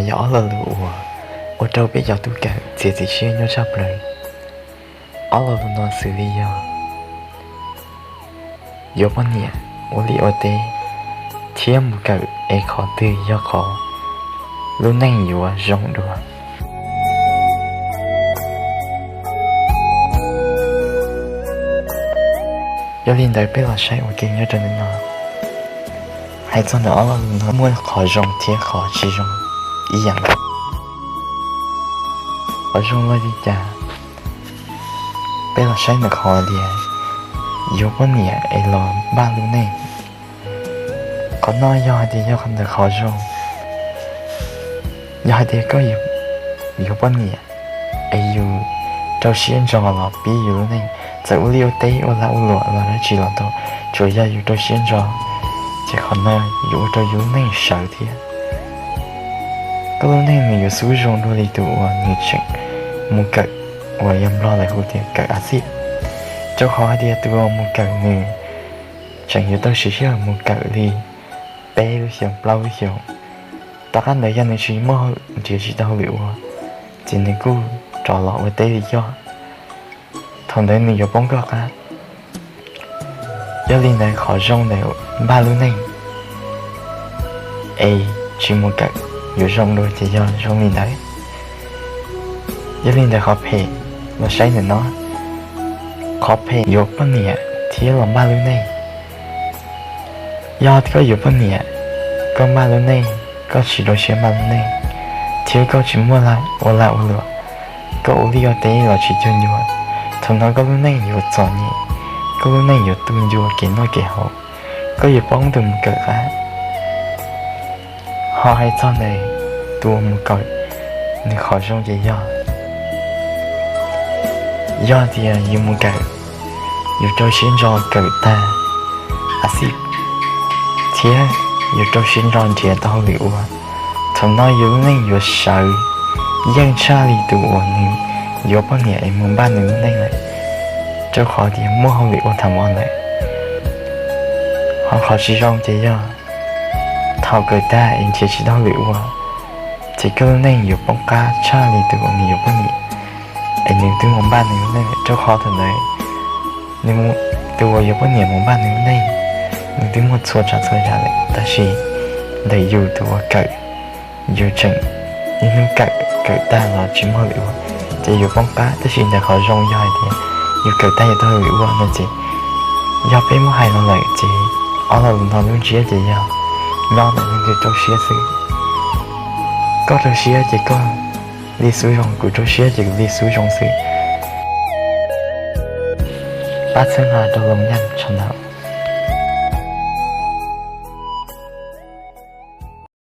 Yog ob lo lus uas ua rau peb cov tub kawm txiav txim siab nyuaj tshaj plaws. Ob lo lus no xws li yog yuav poj niam, ua liaj ua teb, thiab mus kawm es qhov twg yog qhov lub neej yuav zoo dua. Yog li ntawd peb los saib ua ke nyob rau ntawm no. Hais txog ntawm ob lo lus no muaj qhov zoo thiab qhov tsis zoo ib yam nkaus. Qhov zoo los li cas? Peb los saib ntawm qhov tias yuav poj niam es los npaj lub neej. Qhov no yog hais tias yog ntawm qhov zoo. Yog hais tias koj yuav poj niam es yus rau siab ntso los pib yus lub neej, txawm ua liaj ua teb ua lag ua luam los dab tsi los tau, tsuas yog yus rau siab ntso, ces qhov no yuav ua rau yus lub neej sawv thiab. Koj lub neej nws yuav xub zoo dua li tus uas nws tseem mus kawm, uas yog Nplog lawv hu tias kawm a xiaj. Rau qhov hais tias tus uas mus kawm nws tseem yuav tau siv sij hawm mus kawm li peb lub xyoos plaub lub xyoos. Tom qab ntawd yog nws tsis muaj nrhiav tsis tau hauj lwm ua, ces nws kuj rov los ua teb li coj. Thaum ntawd nws yuav poob koj qab. Yog li ntawd qhov zoo ntawm npaj lub neej es tsis mus kawm yuav zoo dua ces yog zoo li ntawd. Yog li ntawd qhov phem los saib ntawm no, qhov phem yuav poj niam thiab los npaj lub neej. Yog koj yuav poj niam, koj npaj lub neej, koj tsis rau siab npaj lub neej, thiab koj tsis muaj ua lag ua luam, koj ua liaj ua teb los tsis cuag ncua, thaum no koj lub neej yuav txom nyem, koj lub neej yuav tu ncua kev noj kev haus, koj yuav poob tus mus kawm qab. Ho hais txog ntawm tus uas mus kawm, nws qhov zoo ces yog, yog tias yus mus kawm, yus rau siab ntso kawm tag a xij, thiab yus rau siab ntso nrhiav tau hauj lwm ua, thaum no yus lub neej yuav sawv yeej tshaj li tus uas nws yuav poj niam es mus npaj nws lub neej lawm, rau qhov tias muaj hauj lwm ua tham mov lawm. Ho qhov tsis zoo ces yog thaum kawm tag es nrhiav tsis tau hauj lwm ua, ces koj lub neej yuav poob qab tshaj li tus uas nws yuav poj niam es nws twb mus npaj nws lub neej lawm, rau qhov thaum ntawd nws, tus uas yuav poj niam mus npaj nws lub neej, nws twb muaj txhua tsav txhua yam lawm, tab sis ntawm yus tus uas kawm, yus tseem niaj hnub kawm, kawm tag los tsis muaj hauj lwm ua, ces yuav poob qab. Tab sis ntawm qhov zoo yog hais tias yus kawm tag yuav tau hauj lwm ua no ces, yog peb muab hais no lawm ces ob lo lus no lub ntsiab ces yog nyob ntawm leej twg rau siab xwb. Koj rau siab ces koj li xub zoo, kuv rau siab ces kuv li xub zoo xwb. Pab txhawb nqa rau Loos Nyaj channel.